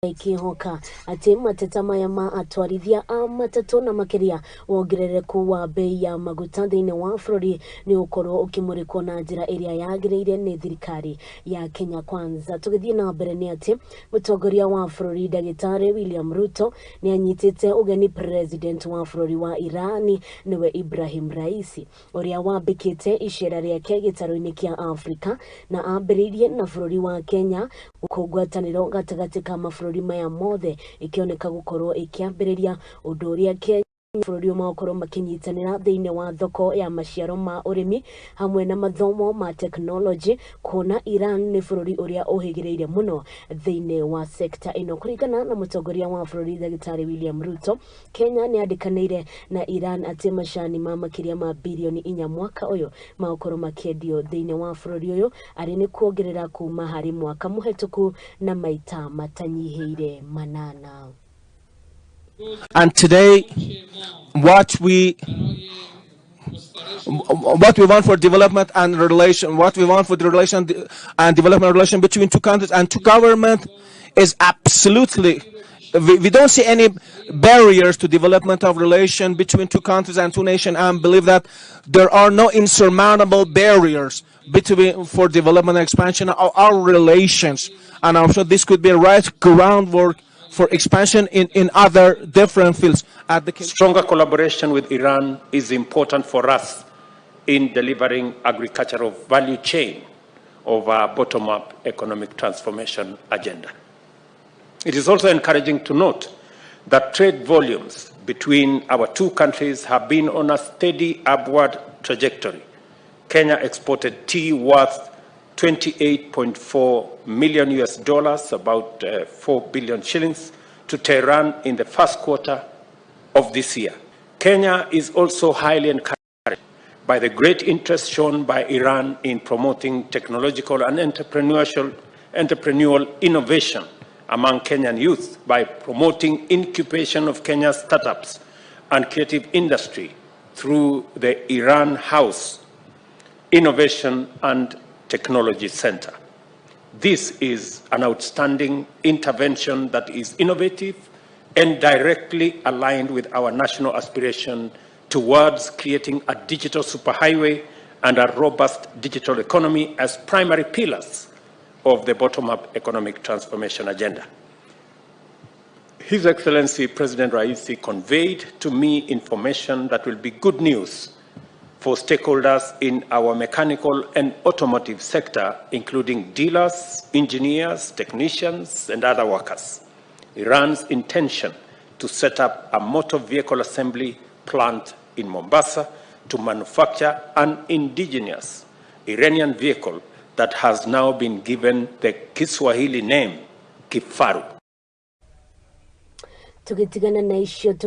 Ikĩhoka atĩ mateta maya ma atwarithia a matatũ na makĩria wongerereku wa bei ya maguta thĩinĩ wa bũrũri nĩ ũkorwo ũkĩmũrĩkwo na njĩra ĩrĩa yagĩrĩire nĩ thirikari ya Kenya Kwanza. Tũgĩthiĩ na mbere nĩ atĩ mũtongoria wa bũrũri Ndagĩtarĩ William Ruto nĩ anyitĩte ũgeni president wa bũrũri wa Irani, nĩwe Ibrahim Raisi, ũrĩa wambĩkĩte icera rĩake gĩtarũ-inĩ kĩa Afrika na ambĩrĩirie na bũrũri wa Kenya, gũkũ ngwatanĩro gatagatĩ ka mabũrũri maya mothe ĩkĩoneka gũkorwo ĩkĩambĩrĩria ũndũ ũrĩa Kenya bũrũri ũyũ magũkorwo makĩnyitanĩra thĩinĩ wa thoko ya maciaro ma ũrĩmi hamwe na mathomo ma tekinoronjĩ, kuona Iran nĩ bũrũri ũrĩa ũhĩgĩrĩire mũno thĩinĩ wa sekta ĩno. Kũringana na mũtongoria wa bũrũri Ndagĩtarĩ William Ruto, Kenya nĩ yandĩkanĩire na Iran atĩ macani ma makĩria ma birioni 4 mwaka ũyũ magũkorwo makĩendio thĩinĩ wa bũrũri ũyũ, arĩ nĩ kuongerera kuma harĩ mwaka mũhetũku na maita matanyihĩire 8. And today, what we want for development and relation, what we want for the relation and development relation between two countries and two government is absolutely, we don't see any barriers to development of relation between two countries and two nations, and believe that there are no insurmountable barriers between for development and expansion of our relations. And I'm sure this could be a right groundwork for expansion in other different fields. At the Stronger collaboration with Iran is important for us in delivering agricultural value chain of our bottom-up economic transformation agenda. It is also encouraging to note that trade volumes between our two countries have been on a steady upward trajectory. Kenya exported tea worth 28.4 million US dollars, about 4 billion shillings, to Tehran in the first quarter of this year. Kenya is also highly encouraged by the great interest shown by Iran in promoting technological and entrepreneurial innovation among Kenyan youth by promoting incubation of Kenya's startups and creative industry through the Iran House Innovation and Technology Center. This is an outstanding intervention that is innovative and directly aligned with our national aspiration towards creating a digital superhighway and a robust digital economy as primary pillars of the bottom-up economic transformation agenda. His Excellency President Raisi conveyed to me information that will be good news for stakeholders in our mechanical and automotive sector, including dealers, engineers, technicians, and other workers. Iran's intention to set up a motor vehicle assembly plant in Mombasa to manufacture an indigenous Iranian vehicle that has now been given the Kiswahili name Kifaru. Tũgĩtigana na icio.